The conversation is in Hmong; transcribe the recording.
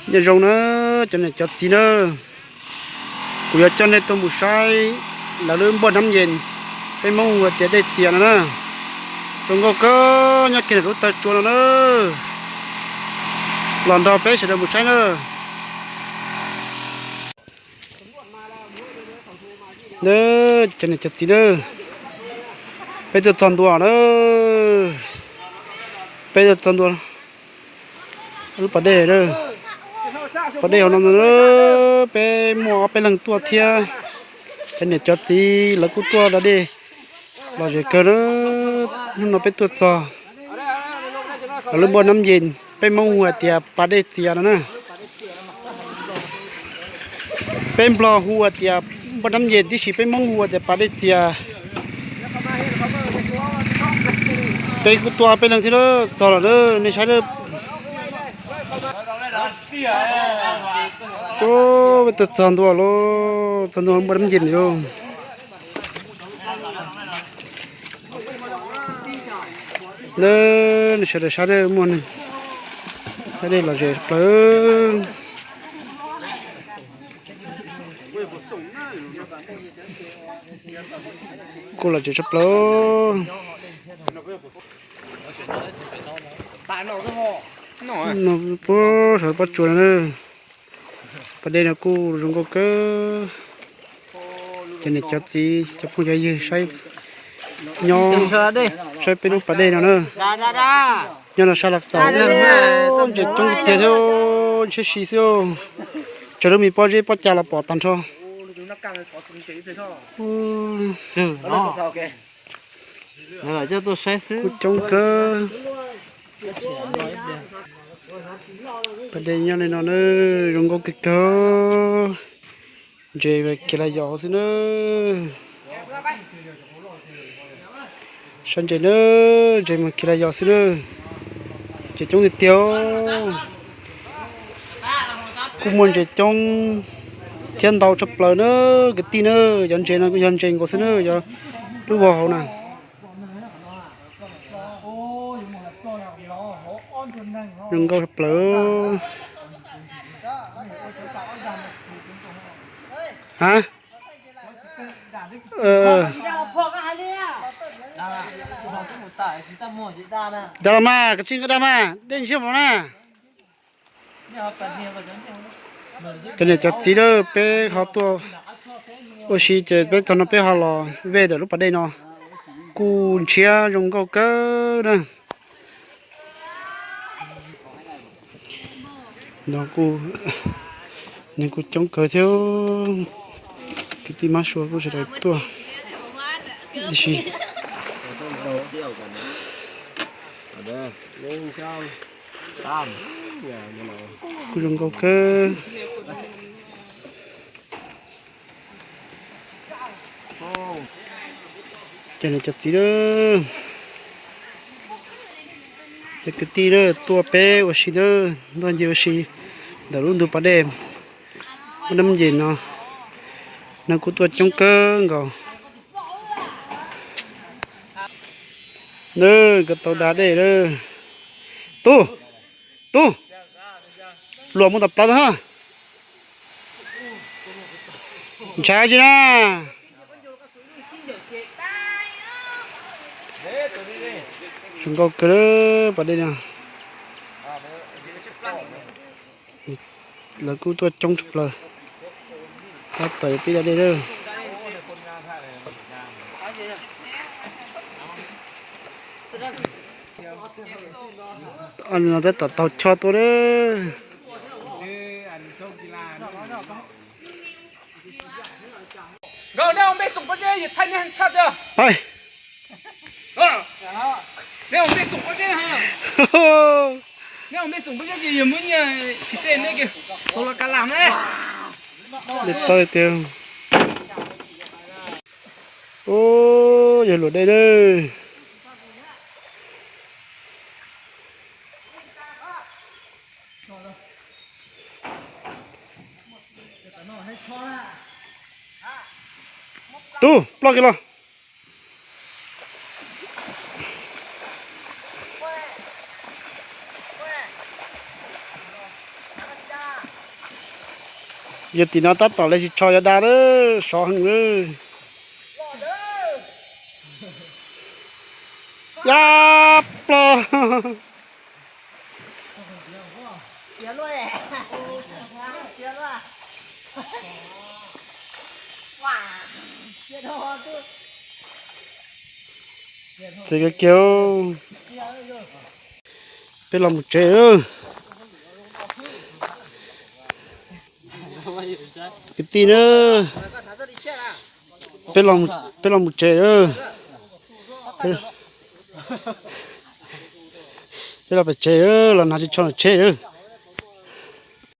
Nyob zoo na, cov niam cov txiv na, kuv yuav coj nej tuaj mus saib lawv lub npoj nab yees, peb Hmoob hu tias dej txias no na. Zoo nkauj kawg, nyob kiag ntawm lub taw tsua no na. Los nrog peb sawv daws mus saib na. Cov niam cov txiv na, peb tuaj txog ntua na, peb tuaj txog ntua lub pas dej. Pas dej hauv no, peb muaj ob peb leeg tuaj thiab, cov niam cov txiv lawv kuj tuaj da dej los ze kawg na. Hnub no peb tuaj txog lawv lub npoj nab yees, peb Hmoob hu hais tias pas dej txias no na. Peb Nplog hu hais tias npoj nab yees tib si, peb Hmoob hu hais tias pas dej txias. Peb kuj tuaj peb leeg thiab, txog lawm na, nej saib. Peb tuaj txog ntua lawm, txog ntua npoj nab yees lawm. Nej sawv daws saib, muaj neeg da dej los ze tshaj plaws, kuj los ze tshaj plaws. Puag saum pob tsuas no na, pas dej no kuj zoo nkauj kawg. Cov niam cov txiv cov phooj cov ywg saib, nyob saib peb lub pas dej no na. Nyob no sab Los Txaus, ntses coob tiag thiab, ntshiab si xwb. Tsuas lub me pob zeb pob ca los pom tag nrho. Kuj coob kawg. Pas dej nyob li no na, zoo nkauj kawg kawg. Ntses mas kiag los yos xwb na. Saib ntses na, ntses mas kiag los yos xwb na. Ntses coob tiag tiag. Kuj muaj ntses coob thiab ntau tshaj plaws na kwv tij na. Cov ntses no kuj yog ntses nkaus xwb na, yog lub vag hauv na. Zoo nkauj tshaj plaws. Ha, dag los mas, koj tsis nqa dag mas, dej ntshiab mos na. Cov niam cov txiv na, peb ho tuaj ua si ces peb txog no peb ho los vej ntawm lub pas dej no, kuj ntshiab zoo nkauj kawg na. No kuj, neeg kuj coob kawg thiab. Kwv tij mab sua kuj sawv daws tuaj ib si. Kuj zoo nkauj kawg. Cov niam cov txiv na, cov kwv tij na, tuaj peb ua si na, nrog ncig ua si ntawm lub ntug pas dej, lub nab yees no, neeg kuj tuaj coob kawg nkaus. Na, nkawd tau da dej lawm. Tub, tub, luam mus tom plaws tau ha. Ntshav tsi na. Zoo nkauj kawg pas dej no. Lawv kuj tuaj coob tshaj plaws. Tab tom yuav pib da dej lawm. No tab tom taug choj tuaj lawm. Nkauj, nej ua mej xoom pob zeb, yawg thaij nej heev tshaj tiag. Hais. Nej ua mej xoom pob zeb, nej ua mej xoom pob zeb ces yawg muab nyiaj phis xej nej ke tau los ka lam ne. Dej tawg tiag. Ub, yog luam dej lawm. Tub, ploj kiag los. Yog tim no tab tom lawv tsis tsho yog dag lawm, sov heev lawm. Ya plo. Txiv kiag, peb los mus tsev. Kwv tij na, peb los mus tsev. Peb los pem tsev, los nag tsis tsho los tsheb.